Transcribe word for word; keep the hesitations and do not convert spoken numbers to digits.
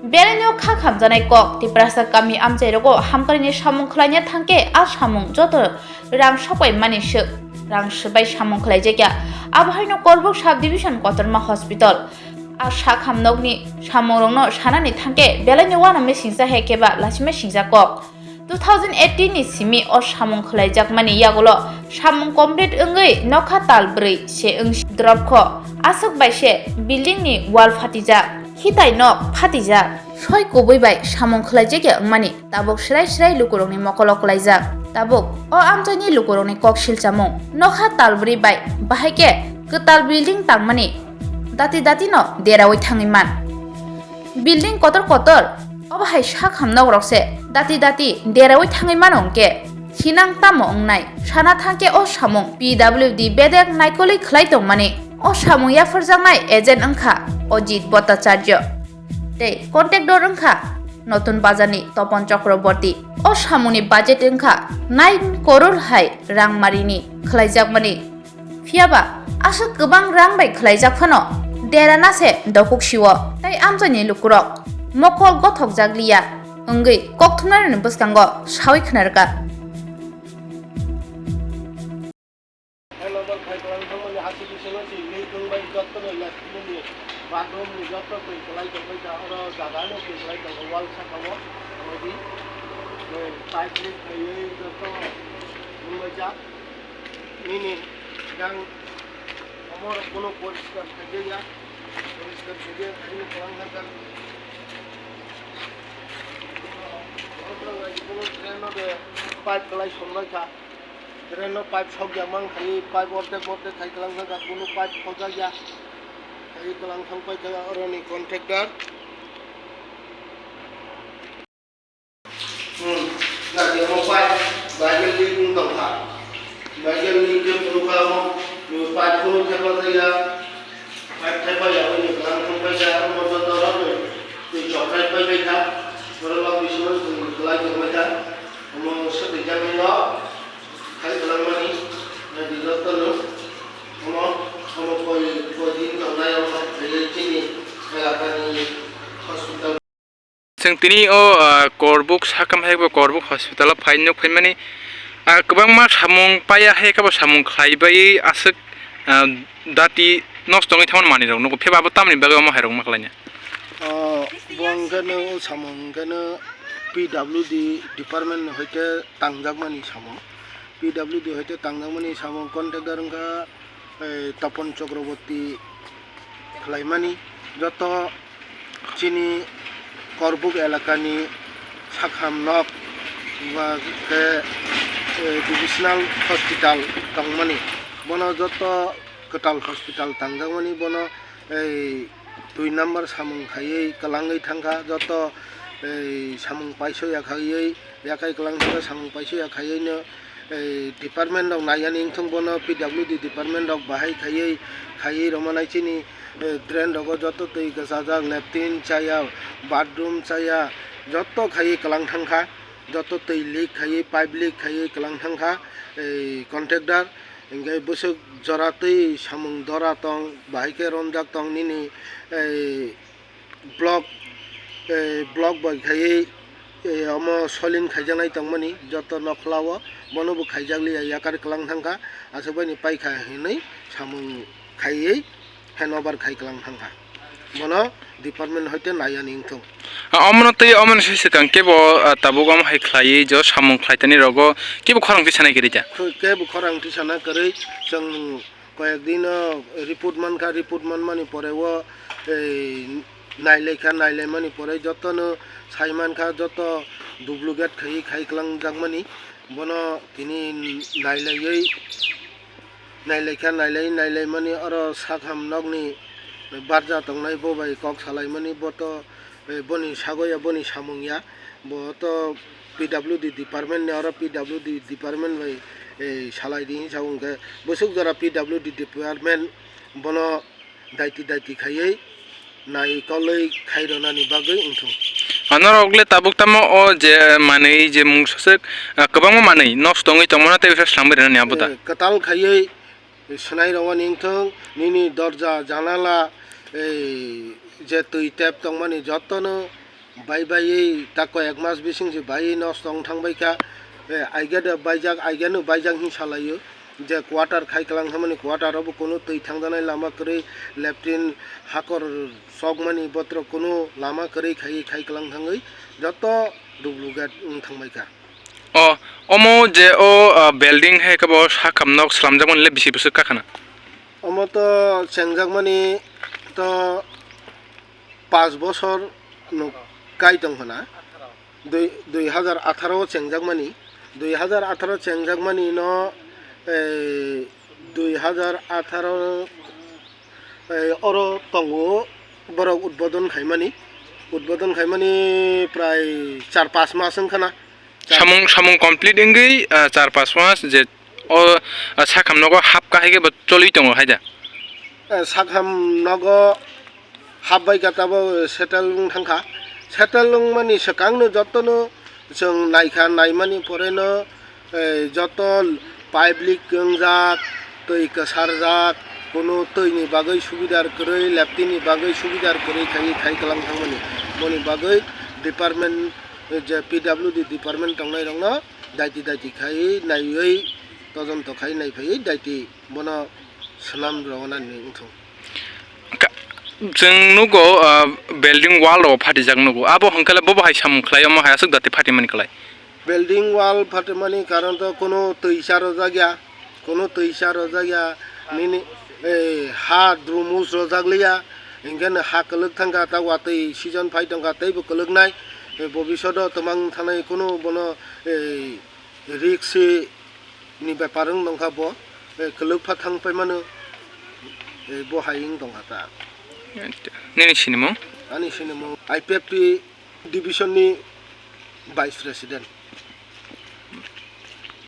Belai no kha khamjaknai kok, Tiprasa kami amchai rogo hamkrai ni samung khlaina thangkhe a samung joto rang sokpai mani swk, rang swbai samung khlaijakya. Abo haino Korbuk sub division kotorma hospital a sak ham nokni samung rokno sanani thangkhe belai no uanamwi singsa hai khe ba lachimai singsa kok. Two thousand eighteen ni simi o samung khlaijakmani yagulo samung complete wngwi nokha tal bwrwi se wngsi drop kho. Aswk bai se building ni wall phatijak, khitai nok phatijak, soi kubui bai samung khlaijakya wngmani tabuk srai srai lukurokni mokolo kwlaijak. Tabuk o amchaini lukurokni kok silchamung nokha tal bwrwi bai bahai khe kwtal building tangmani dati dati no deraui thangwi man. Building kotor kotor, obo hai sak ham nok rok se dati dati deraui thangwi mano hwnkhe, hinang tamo wngnai? Sana thangkhe o samung P W D bedek naikolwi khlai tongmani. O samung yapharjaknai agent wngkha Ajit Bhattacharya tei contractor wngkha Notun Bazarni Topon Chakraborty. O samungni budget wngkha nine crore hai rangmarini khlaijakmani. Phiyaba aswk kwbang rang bai khlaijak phano derana se dokuk sio tei amchaini lukurok mokol gothokjak liya wngwi kokthumnairokni bwskango sawi khwnarwkha. Number khai kwlang thangmani aswk bisingo si leak wngbai jotto no latrine ni bathroom ni jotto twi kwlai tongbai kha, oro jaga no twi kwlai tongo wall saka o, tongwi di pipe leak khaiwi jotto wngbai kha. Nini gang omo rok bono poriskar khaijak ya, poriskar khaijak ya, khaini kwlang kha jak. Omo rok nai bono drain no de pipe kwlai sonbai kha. Drain no pipe sok ya mang khai pipe ordek ordek khai kwlang kha jak, bono pipe khojak ya. Khai kwlang thang pai kha oroni contractor. Hmm, gari omo pipe, bagel ni bung tong kha. Bagel ni ke phuru kha omo, pipe phuru thepa jaya, pipe thepa ya, omo ni kwlang thang pai kha, omo joto rok ni twi chokrai pai bai kha, borok rok bisingo twi kwlai tong bai kha, omo swtwi jagwi no khai kwlang mani, nai di joto no, omo, omo koi, koi din tong nai, omo, chini elaka ni hospital. Chwng tini o, ah, Korbuk sakam hai bo Korbuk hospital o phai nuk phaimani, ah, kwbangma samung paiya hai khe bo samung khlai bai aswk, ah, dati nosto wngwi thangmani manwi rok nugo, phiya ba abo tamni bagwi omo hai rok ma khlaina? O, bo hwnkhe no samung hwnkhe no P W D department ni hoite tangjakmani samung, P W D hoite tangjakmani samung contractor wngkha, eh, Tapon Chakraborty khlaimani joto chini Korbuk elakani sakham nok ba khe, eh, divisional hospital tongmani, bono joto kwtal hospital tangjakmani, bono ei dui number samung khaiwi kwlangwi thangkha, joto ei samung paiso ya khaiwi yakhai kwlang thangkha, samung paiso ya khaiwi no ei department rok naiyani wngthung, bono P W D department rok bahai khaiwi khaiwi rwmanai chini, eh, drain rogo joto twi kwchajak, latrine chaya, bathroom chaya, joto khaiwi kwlang thangkha, joto twi leak khaiwi, pipe leak khaiwi kwlang thangkha ei contractor, hinkhe bwswk jora twi samung dora tong, bahai khe romjak tong nini ei, block, eh, block bai khaiwi, eh, omo solin khaijaknai tongmani joto nokhlao, bono bo khaijak liya, yakar kwlang thangkha, aswk baini paikha hinwi samung khaiwi handover khai kwlang thangkha, bono department hoite naiyani wngthung. Ah, omono twi omoni se swkang kebo, ah, tabuk omo hai khlaiwi jo samung khlaitani rogo kebo khorang tisanai kwrwi da? Kebo khorang tisana kwrwi, chwng koyek dino report mankha, report manmani pore o, ei, nailaikha, nailaimani pore jotono saimankha, joto duplicate khaiwi khai kwlangjakmani, bono tini nailaiwi, nailaikha, nailai, nailaimani oro sakham nokni barja tongnai bo bai kok salaimani, bo to, eh, boni sago ya, boni samung ya, bo to P W D department ni, oro P W D department bai, eh, salai di hinwi sa, hwnkhe bwswk jora P W D department bono daiti daiti khaiwi naikolwi khai rwnani bagwi wngthung. Anorok le tabuk tamo o je manwi je mung sosok, ah, kwbangma manwi nosto wngwi tongmano tei uaisa swlangwi rwnani abo da? Eh, kwtal khaiwi swnai rwani wngthung, nini dorja, janala, ei, je twi tap tongmani jotono Bai baiwi ta koyek mas bising se baiwi nosto wng thang bai kha. Eh, aigada baijak, aigano baijak hin salaio. Je quarter khai kwlang thangmani quarter obo kunu twi thangjanai lama kwrwi, latrine hakor sokmani botrok kunu lama kwrwi khaiwi khai kwlang thangwi joto dubluget wng thang bai kha. O, omo je o, ah, building hai khe bo sakham nok slamjakmani le bisi bwswk kakhana? Omo to chengjakmani to panch bosor nuk kai tong khna. Dui, dui hazar atharo o chengjakmani, dui hazar atharo chengjakmani no, eh, dui hazar atharo, eh, oro tongo borok udbodon khaimani, udbodon khaimani prai char panch mas wng khna. Char- Samung, samung complete wngwi, ah, char panch mas je o, ah, sakham nogo hap kahai khe bo choli tongo hai da? Eh, sakham nogo hap bai kha tabo settle wng thang kha. Settle wngmani swkangno jotono chwng naikha, naimani poreno, eh, joto pipe leak wngjak, twi kwsarjak, kunu twini bagwi subidar kwrwi, latrine ni bagwi subidar kwrwi khaiwi khai kwlang thangmani. Moni bagwi department, eh, je P W D department tongnairokno daiti daiti khaiwi naiwi todonto khai naiphaiwi daiti bono swnam rwna ni wngthung. Ka-, chwng nugo, ah, building wall rok phatijak nugo. Abo hwnkhe le bobo hai samung khlai, omo hai aswk dati phatimani khlai. Building wall phatimani karon to kunu twi cha rwjak ya, kunu twi cha rwjak ya, nini, eh, ha drumus rwjak liya, hinkhe no ha kwlwk thangkha, ta watwi season phai tongkha, teibo kwlwknai, eh, bobishoto twmang thanai kunu bono, eh, risk se ni bepar wng tongkha bo, eh, kwlwk pha thang paimano, eh, bo hai wng tongkha ta. Nini sinimung? Ani sinimung I P F T division ni vice president.